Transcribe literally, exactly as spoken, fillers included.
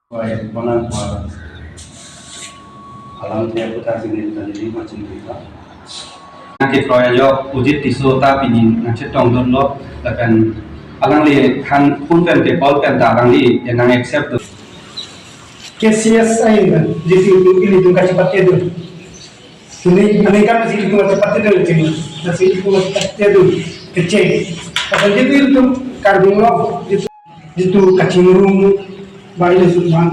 Kroi bonang ko alam te puta sini tadi macam itu. Nangkekroi ajok Ujit Tisso ta pini nangchetongdunlo, lapen alangli than phone pen ke call pen ta alangli nang accept do. K C S ain kan, jisi ilitum kachepate do. Sini, aningkan jisi ilitum kachepate do, jisi ilitum kachepate do, kecil. Asal jitu ilitum Karbi Anglong, jitu, jitu kachingrum, bayi suman.